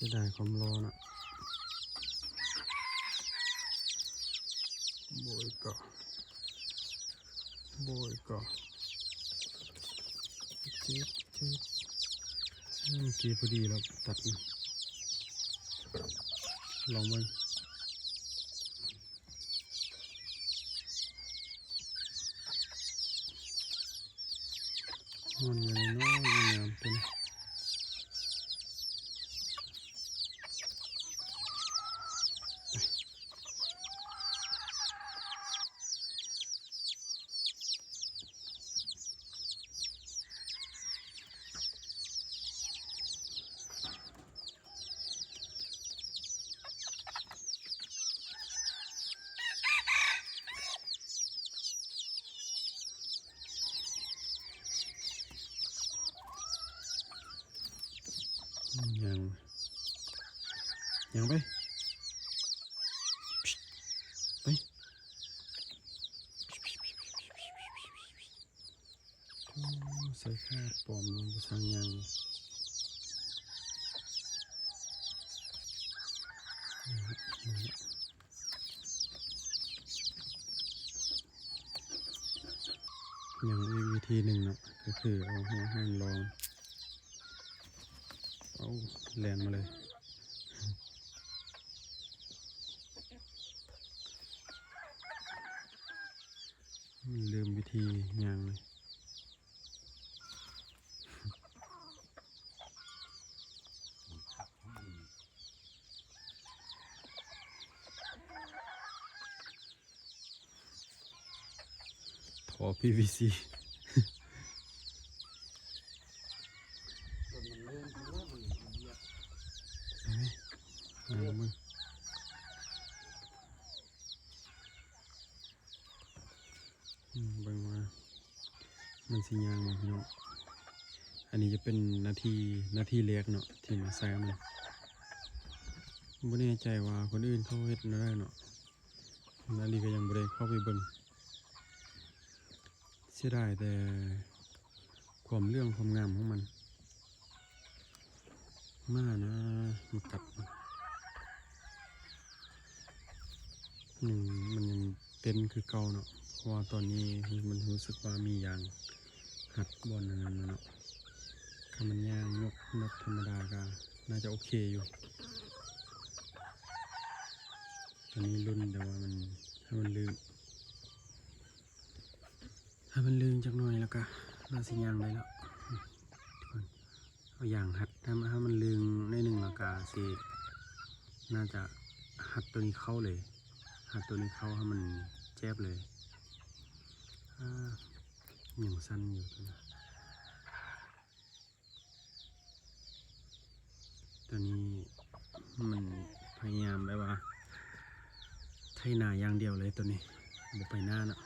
ສຽດາຍຄວາມຫຼໍ່ນະ. ໂບຍກໍ ໂບຍກໍ ເຈັບ ເຈັບ. ອືມ ເມື່ອກີ້ພໍດີແລ້ວຕັດ ລອງເບິ່ງ. ມັນຍັງນ້ອຍ ງາມຕົວນີ້. ອືມ ຍ່າງ ຍ່າງໄປ ໄປ. ໂອ້ ໃສ່ຂາປອມເນາະ ບໍ່ຊ່າງຍ່າງ. ຍັງອີກວິທີໜຶ່ງເນາະ ກໍຄືເອົາຫົວຫານລອງ ເອົາ ແລ່ນມາເລີຍ. ລືມວິທີຍ່າງເລີຍ. ທໍ່ ພີວີຊີ ເບິ່ງວ່າມັນຊິຍ່າງບໍ່ພີ່ນ້ອງ. ອັນນີ້ຈະເປັນນາທີ ນາທີແລກເນາະ ທີ່ມາໃສ່ມັນ. ບໍ່ແນ່ໃຈວ່າຄົນອື່ນເຂົາເຮັດແນວໃດເນາະ. ອັນນີ້ກໍຍັງບໍ່ໄດ້ເຂົ້າໄປເບິ່ງ. ເສຍດາຍແຕ່ຄວາມເຫຼືອງຄວາມງາມຂອງມັນ. ໝານະ ມາກັດ. ຍັງ ມັນຍັງເຕັ້ນຄືເກົ່າເນາະ ເພາະວ່າຕອນນີ້ມັນຮູ້ສຶກວ່າມີຢາງຮັດບ່ອນອັນນັ້ນນະເນາະ. ຄັນມັນຍ່າງຍົກນົກທຳມະດາກໍໜ້າຈະໂອເຄຢູ່. ຕອນນີ້ລຸ້ນແຕ່ວ່າມັນ ໃຫ້ມັນລື່ນ ໃຫ້ມັນລື່ນຈັກໜ້ອຍ ແລ້ວກໍໜ້າຊິຍ່າງໄດ້ແລ້ວ. ເອົາຢາງຮັດໃຫ້ມັນ ໃຫ້ມັນລື່ນໜ້ອຍໜຶ່ງ ແລ້ວກໍຊິ ໜ້າຈະຮັດໂຕນີ້ເຂົ້າເລີຍ ຮັດໂຕນີ້ເຂົ້າໃຫ້ມັນແຈບເລີຍ. ອາ ຍັງສັ່ນຢູ່ໂຕນີ້. ໂຕນີ້ມັນພະຍາຍາມແບບວ່າໄຖນາຢ່າງດຽວເລີຍ ໂຕນີ້ບໍ່ໄປໜ້າເນາະ.